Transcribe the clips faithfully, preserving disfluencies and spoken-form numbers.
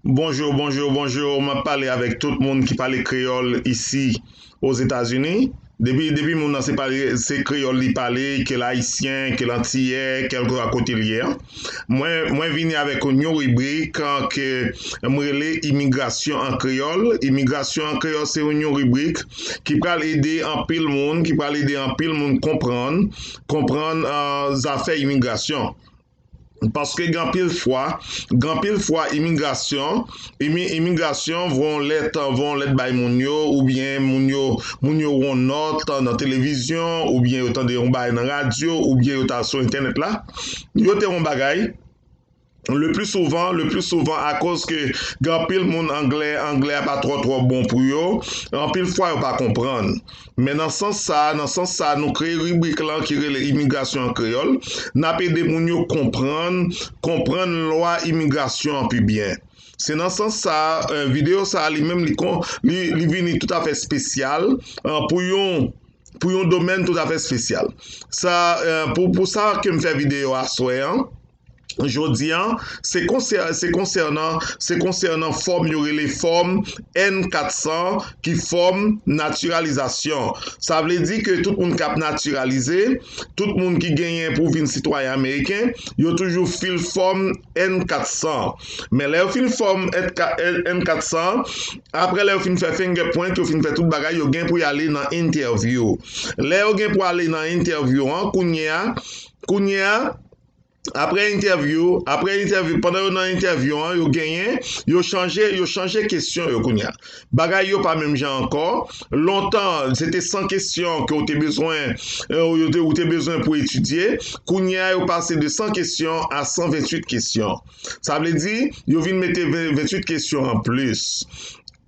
Bonjou, bonjou, bonjou. M ap pale avèk tout moun ki pale kreyòl isi Ozetazini. Depi, depi moun nan se pale, se kreyòl li pale, ke l ayisyen, ke l antiyè, kèlkeswa kote l ye an. Mwen, mwen vini avèk yon ribrik, an, ke m rele Imigrasyon an Kreyòl. Imigrasyon an Kreyòl se yon, yon ribrik ki pral ede anpil moun, ki pral ede anpil moun konprann, konprann, an, zafè imigrasyon. Paske gen anpil fwa, gen anpil fwa imigrasyon, imi-, imigrasyon voye yon lèt, voye yon lèt bay moun yo, oubyen moun yo, moun yo wè yon nòt nan televizyon, oubyen yo tande yon bagay nan radyo, oubyen yo ta sou entènèt la, yo te wè yon bagay. Le plus souvent, le plus souvent, akoz ke gen anpil moun anglè, anglè a pa twò, twò bon pou yo, anpil fwa yo pa konprann. Men nan sans sa, nan sans sa, nou kreye ribrik lan ki rele Imigrasyon an Kreyòl. N ap ede moun yo konprann, konprann lwa imigrasyon an pi byen. Se nan sans sa, eh, videyo sa li menm li, kon, li, li vini toutafè espesyal, eh, pou yon, pou yon domèn toutafè espesyal. Sa, eh, pou, pou sa ke m fè videyo aswè an, jodi an, se konsè-, se konsènan, se konsènan fòm yo rele fòm N kat san, ki fòm natiralizasyon. Sa vle di ke tout moun k ap natiralize, tout moun ki genyen pou vin sitwayen ameriken, yo toujou fil fòm N kat san. Men lè yo fil fòm N kat san, apre lè yo fin fè fingerprint, yo fin fè tout bagay, yo gen pou y ale nan entèvyou. Lè yo gen pou ale nan entèvyou an, kounye a, kounye a, Apre entèvyou, apre entèvyou, pandan yo nan entèvyou an, yo genyen, yo chanje, yo chanje kesyon yo kounye a. Bagay yo pa menm jan ankò. Lontan, se te san kesyon ke w te bezwen, eh, ou te, ou te bezwen pou etidye. Kounye a, yo pase de san kesyon a san venntuit kesyon. Sa vle di, yo vin mete ven-, venntuit kesyon an plis.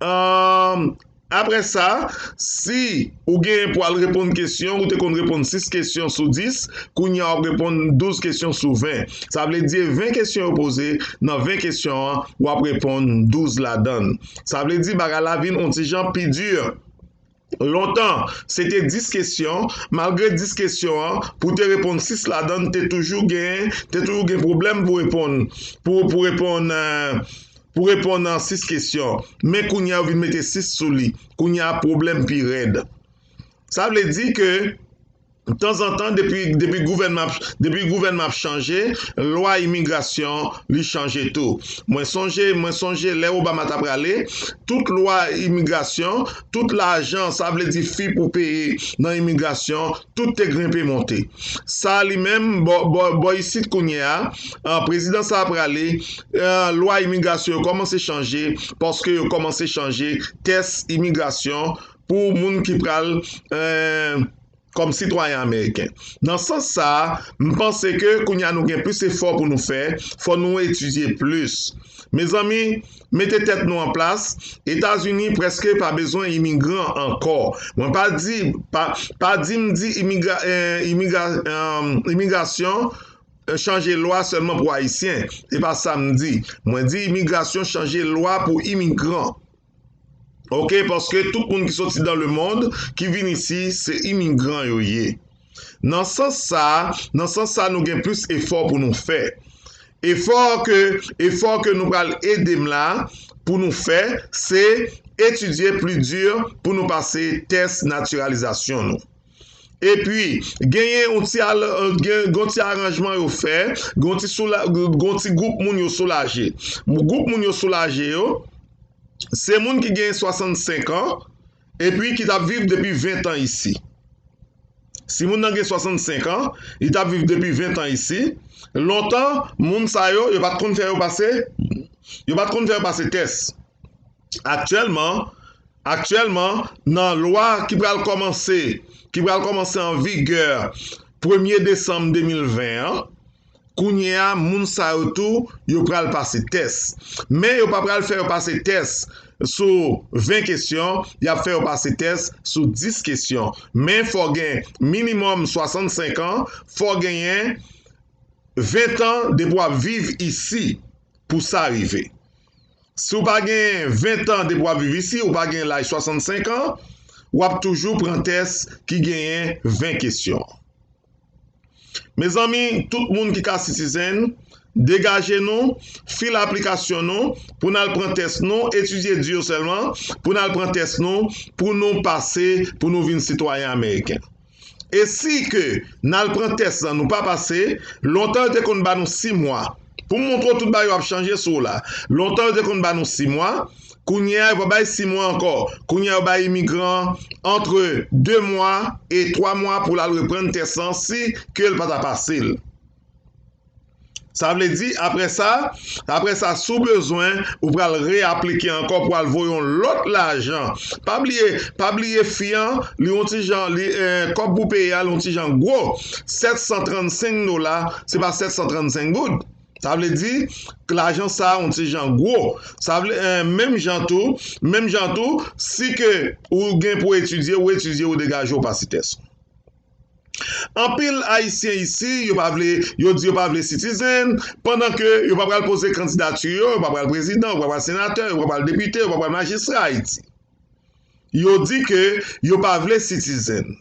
Ahn, Apre sa, si ou genyen pou al reponn kesyon, ou te konn reponn sis kesyon sou dis, kounye a w ap reponn douz kesyon sou ven. Sa vle di ven kesyon yo poze, nan ven kesyon an, w ap reponn douz ladan l. Sa vle di bagay la vin yon ti jan pi di. Lontan, se te dis kesyon, malgre dis kesyon an, pou te reponn sis ladan l, te toujou gen, te toujou gen pwoblèm pou reponn, pou, pou reponn, eh, pou reponn nan sis kesyon. Men kounye a yo vin mete sis sou li. Kounye a pwoblèm pi rèd. Sa vle di ke tanzantan depi, depi gouvènman ap, depi gouvènman ap chanje, lwa imigrasyon li chanje tou. Mwen sonje, mwen sonje lè Obama t ap prale, tout lwa imigrasyon, tout lajan, sa vle di fi pou peye nan imigrasyon, tout te grenpe monte. Sa li menm, bò, bò, bò isit kounye a, an, prezidan sa a prale, an, lwa imigrasyon yo kòmanse chanje, paske yo kòmanse chanje tès imigrasyon pou moun ki pral, eh, kòm sitwayen ameriken. Nan sans sa a, m panse ke kounye a nou gen plis efò pou nou fè, fò nou etidye plis. Mezanmi, mete tèt nou an plas, Etazini prèske pa bezwen imigran ankò. Mwen pa di, pa, pa di m di imigra-, eh, imigra-, eh, imigrasyon, eh, chanje lwa sèlman pou Ayisyen. Se pa sa m di. Mwen di imigrasyon chanje lwa pou imigran. Oke, paske tout moun ki soti dans le monde, ki vin isi, se imigran yo ye. Nan sans sa, nan sans sa, nou gen plis efò pou nou fè. Efò ke, efò ke nou pral ede m la pou nou fè, se etidye pli di pou nou pase tès natiralizasyon nou. Epi, genyen yon ti al-, gen, gen yon ti aranjman yo fè, gen yon ti soula-, gen yon ti gwoup moun yo soulaje. Gwoup moun yo soulaje yo, se moun ki gen swasannsenk an, epi ki t ap viv depi ven tan isi. Si moun nan gen swasannsenk an, li t ap viv depi ven tan isi, lontan, moun sa yo, yo pa t konn fè yo pase, yo pa t konn fè yo pase tès. Aktyèlman, aktyèlman, nan lwa ki pral kòmanse, ki pral kòmanse an vigè premye desanm de mil ven an, kounye a, moun sa yo tou, yo pral pase tès. Men yo pa pral fè yo pase tès sou ven kesyon, y ap fè yo pase tès sou dis kesyon. Men fò gen minimòm swasannsenk an, fò genyen ven tan depi w ap viv isi pou sa rive. Si w pa gen ven tan depi w ap viv isi, ou pa gen laj swasannsenk an, w ap toujou pran tès ki genyen ven kesyon. Mezanmi, tout moun ki ka citizen, Degaje nou, file aplikasyon nou, pou n al pran tès nou, etidye di yo sèlman, pou n al pran tès nou, pou nou pase, pou nou vin sitwayen ameriken. E si ke n al pran tès lan, nou pa pase, lontan yo te konn ba nou sis mwa. Pou m montre w tout bagay yo ap chanje sou w la. Lontan yo te konn ba nou sis mwa, kounye a yo pa bay sis mwa ankò. Kounye a yo bay imigran antre de mwa e twa mwa pou l al reprann tès lan si ke l pa ta pase l. Sa vle di, apre sa, apre sa, si w bezwen, ou pral reaplike ankò pou al voye yon lòt lajan. Pa bliye, pa bliye fi an, li yon ti jan, li, eh, kòb pou peye a, li yon ti jan gwo. Sèt san trannsenk dola, se pa sèt san trannsenk goud. Sa vle di, lajan sa a, yon ti jan gwo. Sa vle, eh, menm jan tou, menm jan tou, si ke ou gen pou etidye, ou etidye, ou degaje, ou pase tès ou. Anpil Ayisyen isi, yo pa vle, yo di yo pa vle citizen, pandan ke yo pa pral poze kandidati yo, yo pa pral prezidan, yo pa pral senatè, yo pa pral depite, yo pa pral majistra Ayiti. Yo di ke yo pa vle citizen.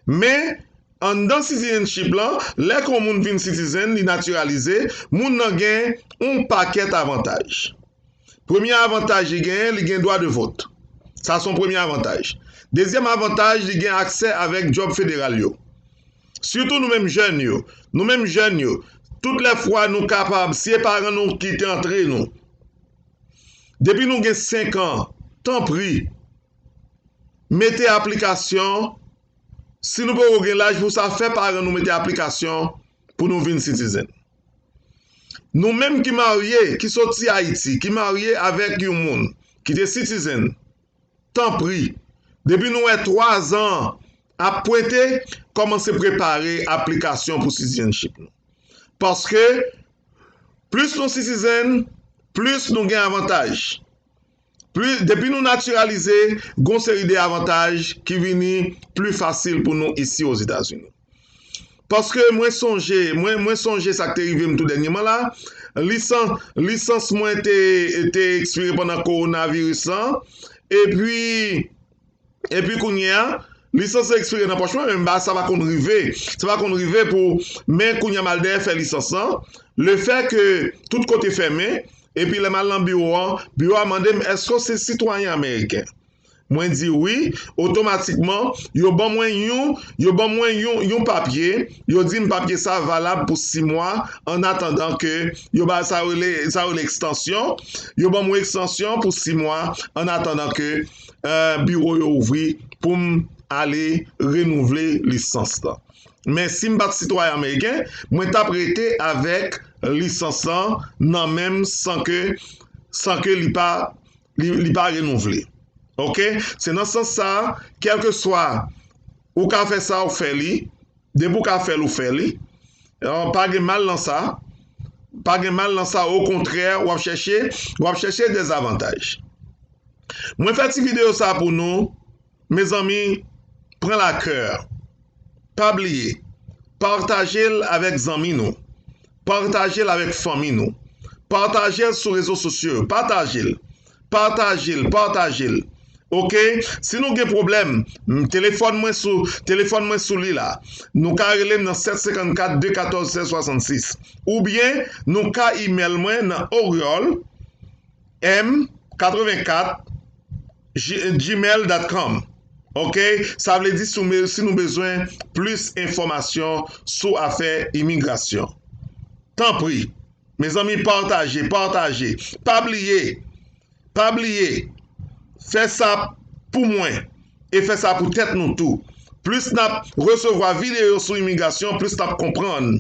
Men, anndan citizenship lan, lè ke yon moun vin citizen, li natiralize, moun nan gen yon pakèt avantaj. Premye avantaj li genyen, li gen dwa de vot. Sa se yon premye avantaj. Dezyèm avantaj, li gen aksè avèk djòb federal yo. Sitou nou menm jèn yo. Nou menm jèn yo. Tout lè fwa nou kapab, si e paran nou ki te antre nou. Depi nou gen senk an, tanpri, mete aplikasyon. Si nou poko gen laj pou sa, fè paran nou mete aplikasyon pou nou vin citizen. Nou menm ki marye, ki soti Ayiti, ki marye avèk yon moun ki te citizen, tanpri, depi nou wè twa zan ap pwente, kòmanse prepare aplikasyon pou citizenship nou. Paske, plis nou citizen, plis nou gen avantaj. Plis, depi nou natiralize, gon seri de avantaj ki vini pli fasil pou nou isi Ozetazini. Paske mwen sonje, mwen, mwen sonje sa k te rive m tou dènyèman la. Lisans, lisans mwen te, te ekspire pandan kowonaviris lan. Epi, epi kounye a, lisans lan ekspire nan pòch mwen, men ba, sa pa konn rive. Sa pa konn rive pou, men kounye a m al dèyè fè lisans lan. Lefè ke tout kote fèmen, epi lè m al nan biwo an, biwo a mande m, èske w se sitwayen ameriken? Mwen di wi, otomatikman, yo ban mwen yon, yo ban mwen yon, yon papye, yo di m papye sa valab pou sis mwa, an atandan ke yo ba sa rele, sa rele ekstansyon, yo ban mwen ekstansyon pou sis mwa, an atandan ke, eh, biwo yo ouvri pou m ale renouvle lisans lan. Men si m pa t sitwayen ameriken, mwen t ap rete avèk lisans lan nan men m san ke, san ke li pa, li, li pa renouvle. Oke? Se nan sans sa, kèlkeswa ou ka fè sa, ou fè li. Depi ou ka fè l, ou fè li. Eh, pa gen mal nan sa. Pa gen mal nan sa, okontrè, w ap chèche, w ap chèche dezavantaj. Mwen fè ti videyo sa pou nou. Mezanmi, pran lakè. Pa bliye, pataje l avèk zanmi nou. Pataje l avèk fanmi nou. Pataje l sou rezo sosyo yo. Pataje l. Pataje l. Pataje l. Oke? Si nou gen pwoblèm, m, telefòn mwen sou, telefòn mwen sou li la. Nou ka rele m nan sèt senkannkat de katòz sèz swasannsis. Oubyen, nou ka imèl mwen nan Oriol M katrevenkat gmail dot com. Oke? Sa vle di si w me-, si nou bezwen plis enfòmasyon sou afè imigrasyon. Tanpri, mezanmi, pataje, pataje. Pa bliye, pa bliye, fè sa pou mwen e fè sa pou tèt nou tou. Plis n ap resevwa videyo sou imigrasyon, plis n ap konprann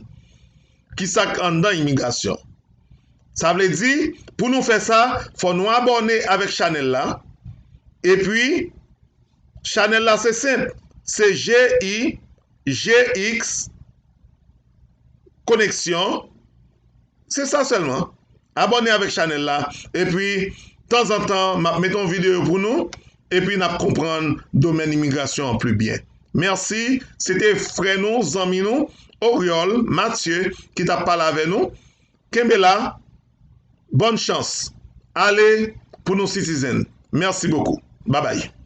kisa k anndan imigrasyon. Sa vle di, pou nou fè sa, fò nou abòne avèk chanèl la. Epi, chanèl la se senp. Se G I G X Koneksyon. Se sa sèlman. Abòne avèk chanèl la. Epi, tanzantan, m ap mete yon videyo pou nou. Epi, n ap konprann domèn imigrasyon an pli byen. Mèsi. Se te frè nou, zanmi nou, Oriol Mathieu, ki t ap pale avè nou. Kenbe la. Bòn chans. Ale pou nou citizen. Merci beaucoup. Bye bye.